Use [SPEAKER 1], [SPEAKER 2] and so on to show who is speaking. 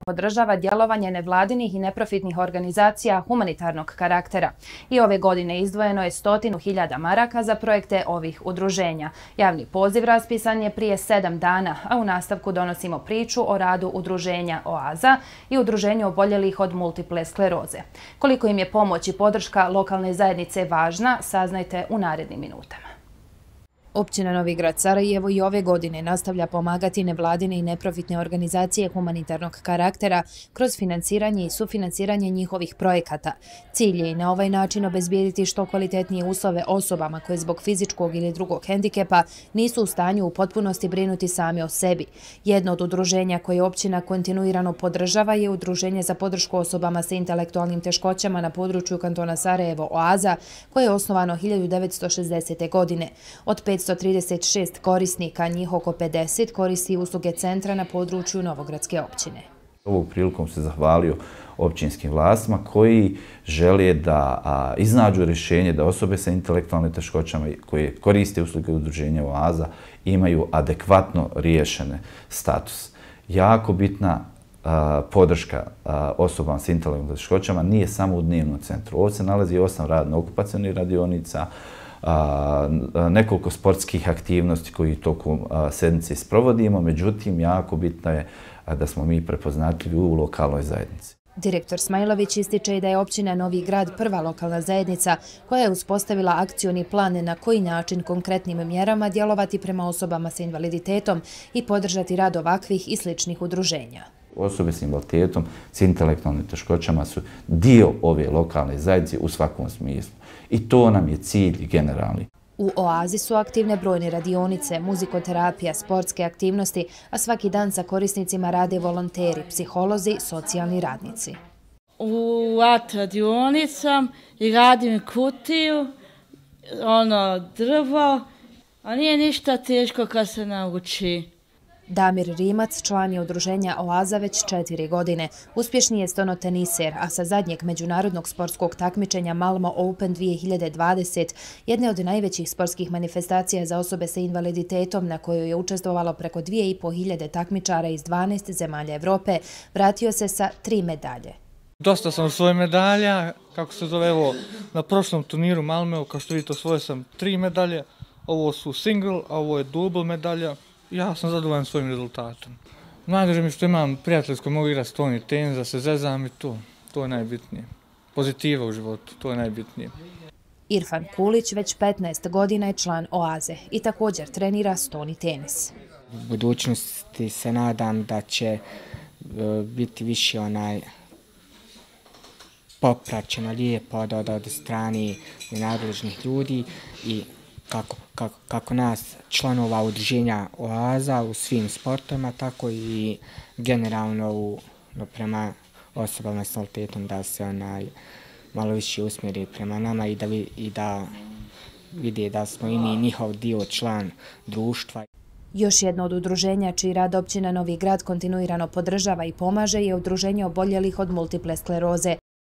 [SPEAKER 1] podržava djelovanje nevladinih i neprofitnih organizacija humanitarnog karaktera. I ove godine izdvojeno je 100.000 maraka za projekte ovih udruženja. Javni poziv raspisan je prije 7 dana, a u nastavku donosimo priču o radu udruženja Oaza i udruženju oboljelih od multiple skleroze. Koliko im je pomoć i podrška lokalne zajednice važna, saznajte u narednim minutama. Općina Novi Grad Sarajevo i ove godine nastavlja pomagati nevladine i neprofitne organizacije humanitarnog karaktera kroz financiranje i sufinanciranje njihovih projekata. Cilj je i na ovaj način obezbijediti što kvalitetnije uslove osobama koje zbog fizičkog ili drugog hendikepa nisu u stanju u potpunosti brinuti sami o sebi. Jedno od udruženja koje općina kontinuirano podržava je Udruženje za podršku osobama sa intelektualnim teškoćama na području kantona Sarajevo Oaza, koje je osnovano 1960. godine. Od 536 korisnika, njih oko 50 koristi usluge centra na području Novogradske općine.
[SPEAKER 2] Ovom prilikom se zahvalio općinskim vlastima koji žele da iznađu rješenje da osobe sa intelektualnim teškoćama koje koriste usluge udruženja Oaza imaju adekvatno riješene status. Jako bitna podrška osobama s intelektualnim teškoćama nije samo u dnevnom centru. Ovdje se nalazi 8 radno-okupacionih radionica, nekoliko sportskih aktivnosti koji tokom sedmice sprovodimo, međutim, jako bitno je da smo mi prepoznatljivi u lokalnoj zajednici.
[SPEAKER 1] Direktor Smajlović ističe i da je općina Novi Grad prva lokalna zajednica koja je uspostavila akcioni plan na koji način konkretnim mjerama djelovati prema osobama sa invaliditetom i podržati rad ovakvih i sličnih udruženja.
[SPEAKER 2] Osobe s invaliditetom, s intelektualnim teškoćama su dio ove lokalne zajednice u svakom smislu. I to nam je cilj generalni.
[SPEAKER 1] U Oazi su aktivne brojne radionice, muzikoterapija, sportske aktivnosti, a svaki dan sa korisnicima rade volonteri, psiholozi, socijalni radnici.
[SPEAKER 3] U radionicam i radim kutiju, drvo, a nije ništa teško kad se nauči.
[SPEAKER 1] Damir Rimac, član je udruženja Oaza već 4 godine. Uspješni je stonoteniser, a sa zadnjeg međunarodnog sportskog takmičenja Malmo Open 2020, jedne od najvećih sportskih manifestacija za osobe sa invaliditetom na kojoj je učestvovalo preko 2.500 takmičara iz 12 zemalja Evrope, vratio se sa 3 medalje.
[SPEAKER 4] Dosta sam svoje medalja, kako se zove, evo, na prošlom turniru Malmeu, kao što vidite, osvojio sam 3 medalje, ovo su single, a ovo je double medalja. Ja sam zadovoljan svojim rezultatom. Najdraže mi što imam prijatelj s kojim mogu igrati stoni tenis, da se zezam i to je najbitnije. Pozitiva u životu, to je najbitnije.
[SPEAKER 1] Irfan Kulić već 15 godina je član Oaze i također trenira stoni tenis.
[SPEAKER 5] U budućnosti se nadam da će biti više popraćeno lijepo od strane nadležnih ljudi i kako nas članova udruženja Oaza u svim sportovima, tako i generalno prema osobama s invaliditetom da se malo više usmjeri prema nama i da vide da smo i mi njihov dio, član društva.
[SPEAKER 1] Još jedno od udruženja čiji rad općina Novi Grad kontinuirano podržava i pomaže je Udruženje oboljelih od multiple skleroze.